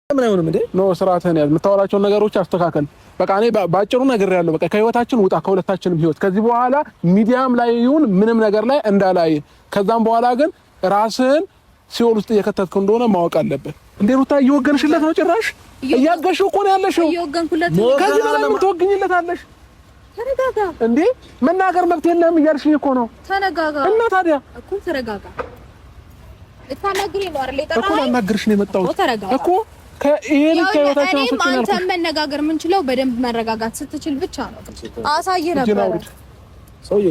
ምን አይሆንም እንዴ? No፣ ስርዓትህን ያዝ። የምታወራቸውን ነገሮች አስተካከል። በቃ እኔ ባጭሩ ነግሬሃለሁ። በቃ ከህይወታችን ውጣ፣ ከሁለታችንም ህይወት። ከዚህ በኋላ ሚዲያም ላይ ይሁን ምንም ነገር ላይ እንዳላይ። ከዛም በኋላ ግን ራስህን ሲኦል ውስጥ እየከተትክ እንደሆነ ማወቅ አለብህ። እንዴ ሩታ፣ እየወገንሽለት ነው? ጭራሽ እያገሽው እኮ ነው ያለሽው። እየወገንኩለት ነው። ከዚህ በላይ ምን ትወግኝለት አለሽ? ተረጋጋ። እንዴ መናገር መብት የለህም እያልሽኝ እኮ ነው። ተረጋጋ። እና ታዲያ እኮ ተረጋጋ። ልታናግሪኝ ነው አይደል? እኮ ላናግርሽ ነው የመጣሁት እኮ። ከይሄ ልጅ ከህይወታችን እኔም አንተም መነጋገር የምንችለው በደንብ መረጋጋት ስትችል ብቻ ነው። አሳይህ ነበር።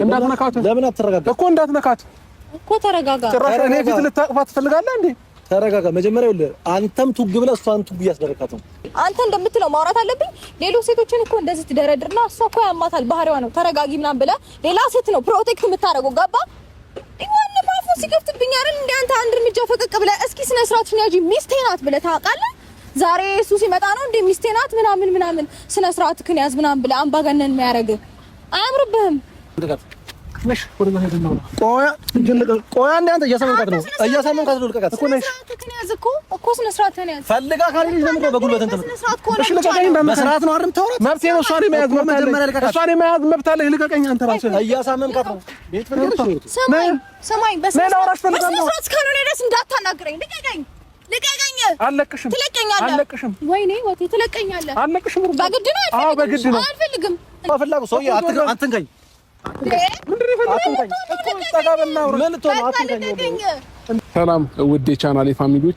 እንዳትነካት። ለምን አትረጋጋ? እኮ እንዳትነካት እኮ ተረጋጋ። ጭራሽ እኔ ፊት ልታቅፋት ትፈልጋለህ እንዴ? ተረጋጋ። መጀመሪያ ይኸውልህ፣ አንተም ቱግ ብለህ እሷን ቱግ እያስደረካት ነው። አንተ እንደምትለው ማውራት አለብኝ። ሌሎች ሴቶችን እኮ እንደዚህ ትደረድርና እሷ እኮ ያማታል፣ ባህሪዋ ነው። ተረጋጊ ምናምን ብለህ ሌላ ሴት ነው protect የምታደርገው። ገባ? ይዋን አፉ ሲከፍትብኝ አይደል እንደ አንተ አንድ እርምጃ ፈቀቅ ብለህ እስኪ ስነ ስርዓትሽን ያዢ፣ ሚስቴ ናት ብለህ ታውቃለህ? ዛሬ እሱ ሲመጣ ነው እንደ ሚስቴ ናት ምናምን ምናምን ስነ ስርዓትህን ያዝ ምናምን ብለህ አምባገነን የሚያደርግህ አያምርብህም። ቆይ አንዴ፣ አንተ እያሳመንካት ነው፣ እያሳመንካት ነው። ልቀቃት እኮ እኮ ስነ ስርዓትህን ያዝ። ፈልጋ ካልሄደች ለምንድን ነው በጉልበት እንትን? እሺ ልቀቀኝ። በስርዓት ነው አይደል የምታወራት? መብቴ ነው። እሷን የመያዝ መብት አለኝ። እሷን የመያዝ መብት አለኝ። ልቀቀኝ። አንተ ራስህ እያሳመንካት ነው። ቤት ፈልገሽ ነው። ስማኝ፣ ስማኝ፣ በስነ ስርዓት እስካልሆነ ድረስ እንዳታናግረኝ። ልቀቀኝ፣ ልቀቀኝ። አለቅሽም። ትለቀኛለህ። አለቅሽም። ወይኔ ወቴ፣ ትለቀኛለህ። አለቅሽም። በግድ ነው። አዎ በግድ ነው። አልፈልግም። ፍላጎት ሰውዬ፣ አትንካኝ። ሰላም ውድ የቻናሌ family ዎች።